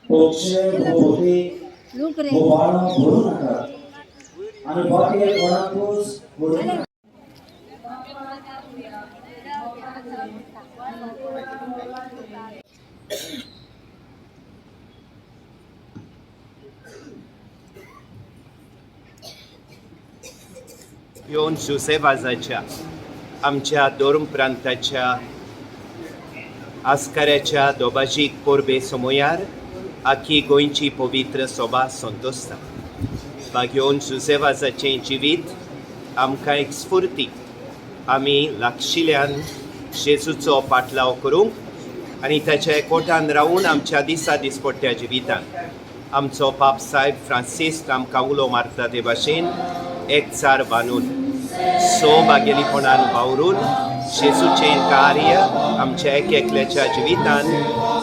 भोगशे भोवती भोवाळो भरूं नाकात आनी वाटेर कोणाकूच व्हरूं नाकात. येवन जुसेवाजाच्या आमच्या दोरम प्रांताच्या आस्काऱ्याच्या दोबाजीक परबे समयार आखी गोंयची पवित्र सोबा संतोसता. बागेवन जुसेवाजाचें जिवीत आमकां एक स्फुर्ती आमी लागशिल्ल्यान जेजूचो पाटलाव करूंक आनी ताच्या एकवटान रावून आमच्या दिसा दिसपट्ट्या जिवितान आमचो पाप साहेब फ्रांसीस्क आमकां उलो मारता ते भाशेन एकचार बांदून सो बागेलीपणान वावरून जेजूचें कार्य आमच्या एक एकल्याच्या जिवितान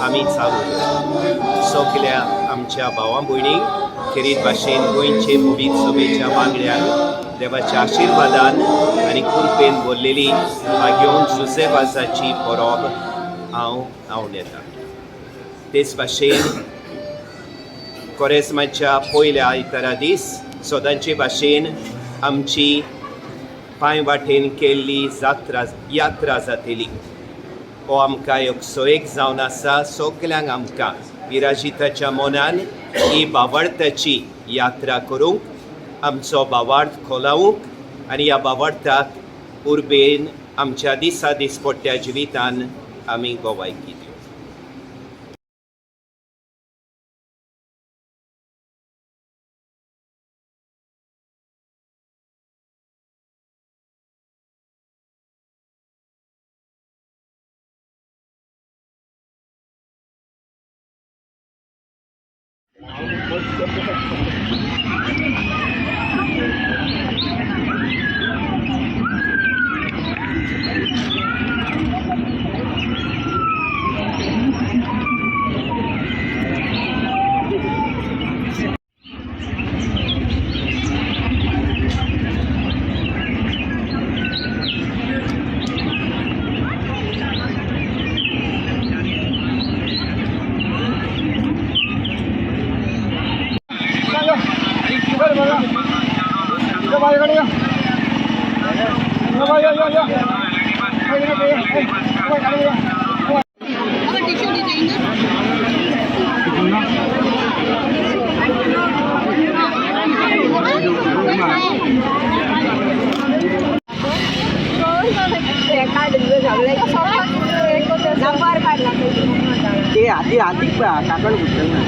आमी चालू दवरप. सगल्या आमच्या भावां भयणींक खेरीत भाशेन गोंयचे पवित्र सभेच्या वांगड्यांक देवाच्या आशिर्वादान आनी कृपेन भरलेली भाग्योवन जुसेवाजाची परब हांव आंवडेतां. तेच भाशेन कोरेस्माच्या पयल्या आयतारा दीस सदांचे भाशेन आमची पांय वाटेन केल्ली जात्रा यात्रा जातली. हो आमकां एक सोयेक जावन आसा सगल्यांक आमकां विराजिताच्या मनान ही बावडताची यात्रा करूंक, आमचो बावार्थ खोलावूंक आनी ह्या बावडताक उर्बेन आमच्या दिसा दिसपट्ट्या जिवितान आमी गोवायकी दिवं. नंबर काडला. ते आधी आधी काकड घुसलं ना.